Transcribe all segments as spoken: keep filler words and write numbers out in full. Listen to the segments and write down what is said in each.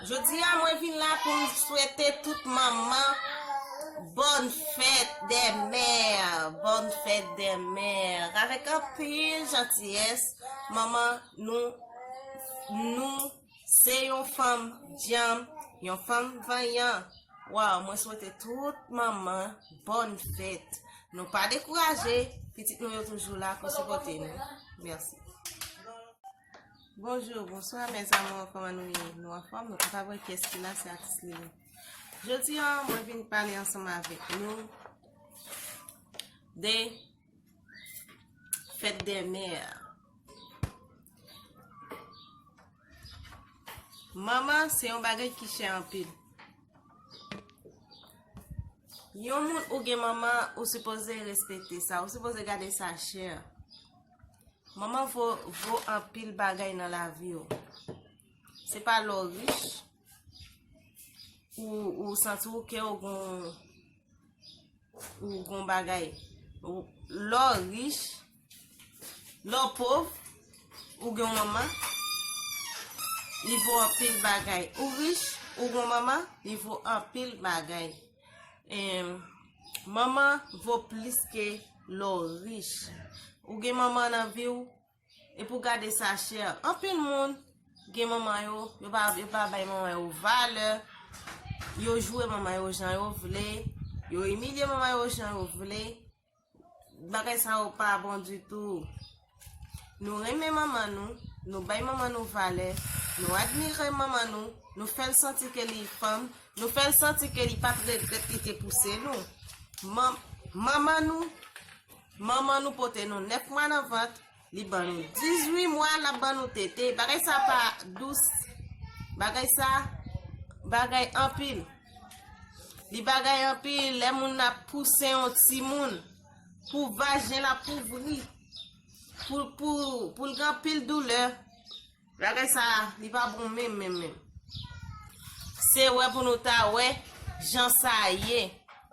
Jodi a, mwen vin la pou m swete tout manman bonne fête des mères, bonne fête des mères. Avèk anpil jantiyès, manman nou, nou se yon fanm djanm, yon fanm vanyan. Waw, mwen swete tout manman bonne fête. Nou pa dekouraje, pitit nou yo toujou la pou sipòte nou. Mèsi. Bonjou, bonswa, mes amours, kòman nou ye? Nou anfòm? Nou konn pa wè kiyès ki la, se atis Lili. Jodi a, mwen vin pale ansanm avèk nou de fèt dè mè. Manman se yon bagay ki chè anpil. Yon moun ou gen manman, ou sipoze respekte sa, ou sipoze gade sa chè. Manman vo, vo anpil bagay nan lavi w. Se pa lè w rich, ou, ou santi w ke w gon, ou gon bagay. Ou, lè w rich, lè w pòv, ou gen yon manman, li vo anpil bagay. Ou rich, ou gon manman, li vo anpil bagay. Em, manman vo plis ke lè w rich. Ou gen manman nan vi w, epi w gade sa chè. Anpil moun gen manman yo, yo pa, yo pa bay manman yo valè, yo joure manman yo jan yo vle, yo imilye manman yo jan yo vle. Bagay sa yo pa bon ditou. Nou renmen manman nou, nou bay manman nou valè, nou admire manman nou, nou fè l santi ke li fanm, nou fè l santi ke li pa t regrèt li te pouse nou. Man-, manman nou, manman nou pote nou nèf mwa nan vant, li ban nou dizuit mwa, l ap ban nou tete. Bagay sa pa dous. Bagay sa, bagay anpil. Li bagay anpil, lè moun ap pouse yon timoun, pou vajen l ap ouvri, pou, pou, pou l gen anpil doulè. Bagay sa, li pa bon menm, menm, menm. Se wè pou nou ta wè jan sa ye,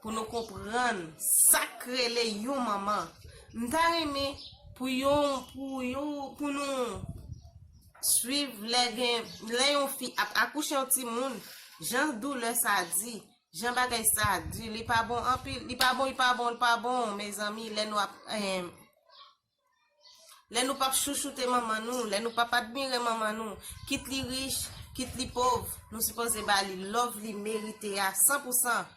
pou nou konprann sa k rele yon manman. M ta renmen pou yon, pou yon, pou nou swiv lè gen, lè yon fi ap akouche yon timoun, jan doulè sa di, jan bagay sa di, li pa bon anpil, li pa bon, li pa bon, li pa bon, mezanmi, lè nou ap, eh, lè nou p ap chouchoute manman nou, lè nou p ap admire manman nou, kit li rich, kit li pòv, nou sipoze ba li love li merite a san pou san.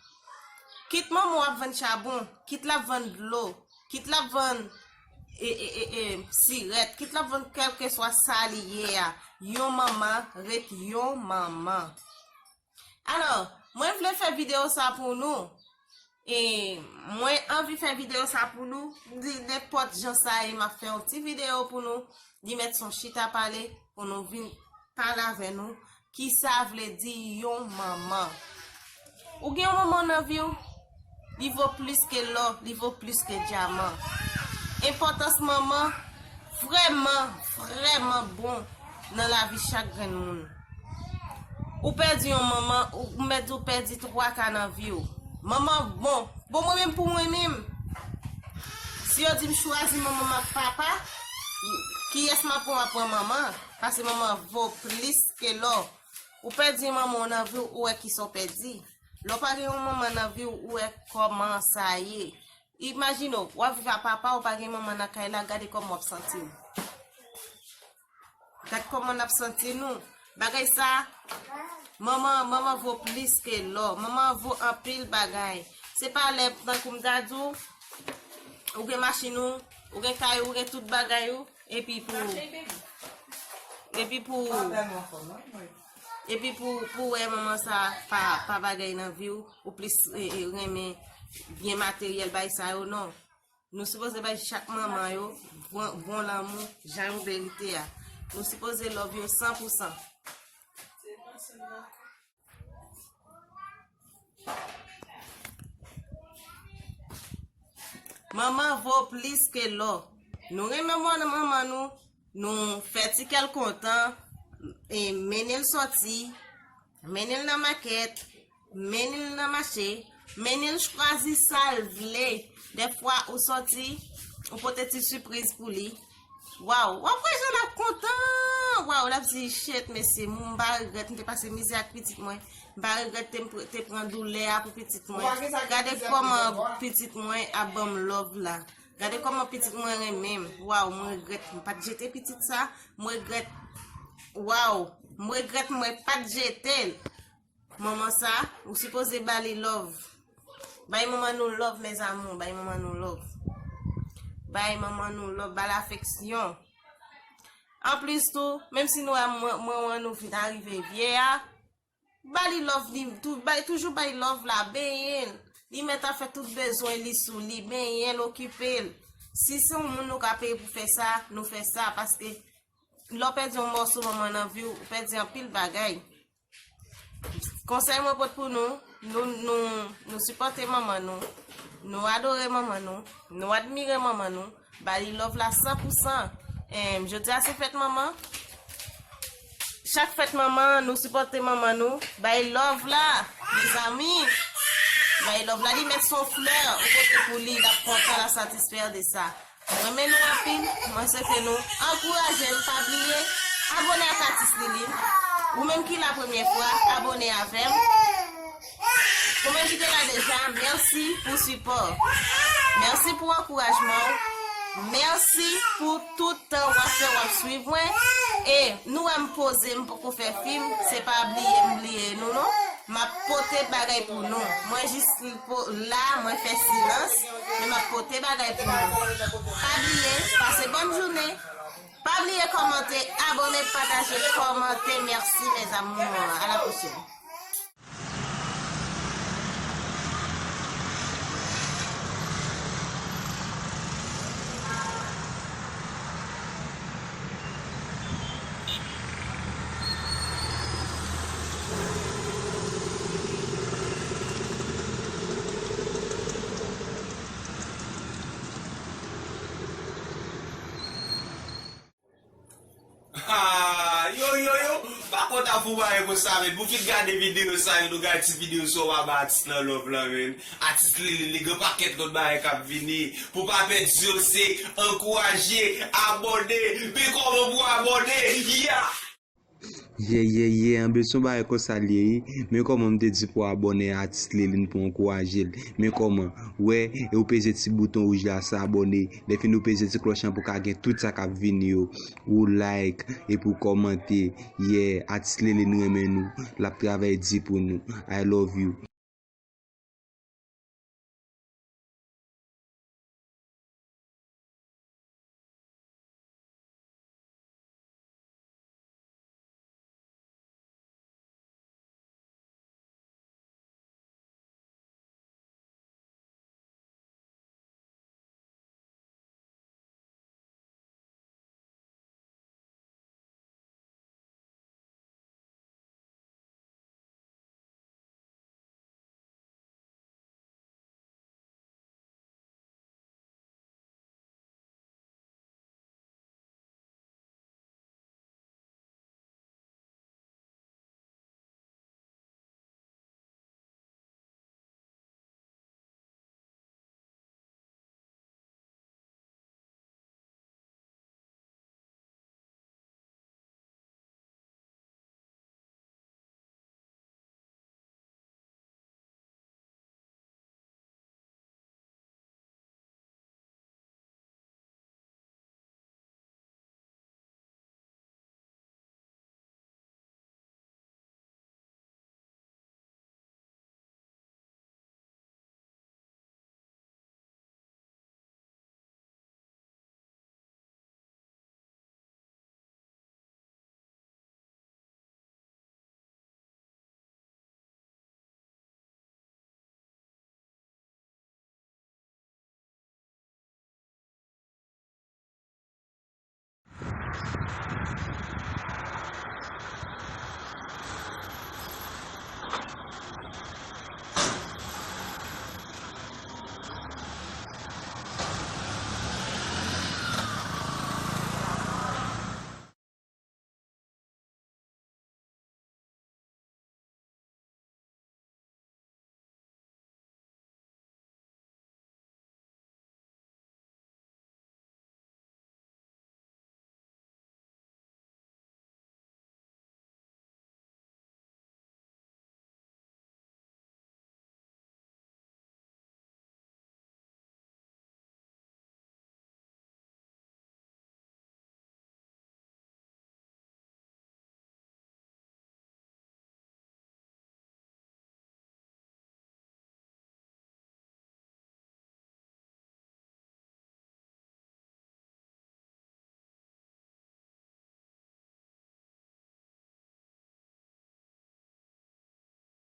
Kit manman w ap vann chabon, kit l ap vann dlo, kit l ap vann, e, e, e, e, sirèt, kit l ap vann kèlkeswa sa li ye a, yon manman ret yon manman. Alò, mwen vle fè videyo sa pou nou. E mwen anvi fè videyo sa pou nou. M di nenpòt jan sa ye, m ap fè yon ti videyo pou nou. Li mèt se yon chita pale pou nou vin pale avè nou. Kisa vle di yon manman? Ou gen yon manman nan vi w? Li vo plis ke lò, li vo plis ke dyaman. Enpòtans manman vrèman, vrèman bon nan lavi chak grenn moun. Ou pèdi yon manman, ou mèt di w pèdi twa ka nan vi w. Manman bon. Bon, mwen menm pou mwen menm, si yo di m chwazi manman m ak papa, kiyès m ap pran? M ap pran manman, paske manman vo plis ke lò. Ou pèdi manman w nan vi w, ou wè kisa w pèdi. Lè w pa gen yon manman nan vi w, ou wè kòman sa ye. Imajine w, w ap viv a papa w, pa gen manman nan kay la, gade kòman w ap santi w. Gad kòman n ap santi nou. Bagay sa, manman, manman vo plis ke lò. Manman vo anpil bagay. Se pa lè, tankou m ta di w, ou gen machin ou, ou gen kay ou, ou gen tout bagay ou, epi pou, epi pou, epi pou, pou wè manman sa pa, pa bagay nan vi w, ou plis, e, e, renmen byen materyèl, bagay sa yo, non. Nou sipoze bay chak manman yo bon, bon lanmou, jan yo merite a. Nou sipoze love yo san pou san. Manman vo plis ke lò. Nou renmen mòn manman nou, nou fè ti kè l kontan, e mennen l sòti, mennen l nan makèt, mennen l nan mache, mennen l chwazi sa l vle. Dèfwa ou sòti, ou pote ti sipriz pou li. Waw, w ap wè jan l ap kontan. Waw, l ap di, "Shit, mesye, m pa regrèt m te pase mizè ak pitit mwen. M pa regrèt te, te pran doulè a pou pitit mwen. Gade kòman pitit mwen ap ban m love la. Gade kòman pitit mwen renmen m. Waw, m regrèt m pa t jete pitit sa. M regrèt, waw, m regrèt mwen pa t jete l." Manman sa, ou sipoze ba li love. Bay manman nou love, mes amours. Bay manman nou love. Bay manman nou love, ba l afeksyon. Anplis tou, menm si nou wè mwen, mwen, mwen nou vin arive vye a, ba li love li, tou, bay, toujou bay love la, benyen l. Li mèt ap fè tout bezwen li sou li, benyen l, okipe l. Si se yon moun nou ka peye pou fè sa, nou fè sa, paske lè w pèdi yon mòso manman nan vi w, ou pèdi anpil bagay. Konsèy mwen pot pou nou, nou, nou, nou sipòte manman nou, nou adore manman nou, nou admire manman nou, ba li love la san pou san. Em, jodi a se fèt manman. Chak fèt manman, nou sipòte manman nou, bay love la, mezanmi. Bay love la, li mèt se yon flè, ou pote pou li, l ap kontan, l ap satisfè de sa. Mwen renmen nou anpil, mwen swete nou ankouraje m, pa bliye abòne ak Atis Liline. Ou menm ki la premye fwa, abòne avè m. Ou menm ki te la deja, mèsi pou sipò. Mèsi pou ankourajman w. Mèsi pou tout tan w ap fè, w ap swiv mwen. E nou wè m poze, m poko fè fim, se pa bliye m bliye nou non. M ap pote bagay pou nou. Mwen jis po-, la, mwen fè silans, men m ap pote bagay pou nou. Pa bliye, pase bòn jounen. Pa bliye kòmante, abòne, pataje, kòmante. Mèsi, mes amours. À la prochaine. Ah, yo, yo, yo, pa konn ap fè bagay konsa, men pou fin gade videyo sa yo, nou gade ti videyo sa w ap ba atis nan love la, men. Atis Liline, li gen pakèt lòt bagay k ap vini. Pou pa pèdi yo, se ankouraje, abòne. Men kòman pou abòne? Yeah! Yeah, yeah, yeah, anben se yon bagay konsa l ye, wi. Men kòman m te di pou abòne atis Liline pou ankouraje l. Men kòman, wè, e ou peze ti bouton wouj la, sa abòne. Lè fini ou peze ti klòch lan pou ka gen tout sa k ap vini yo. Ou like, epi ou kòmante. Yeah, atis Liline renmen nou. L ap travay di pou nou. I love you.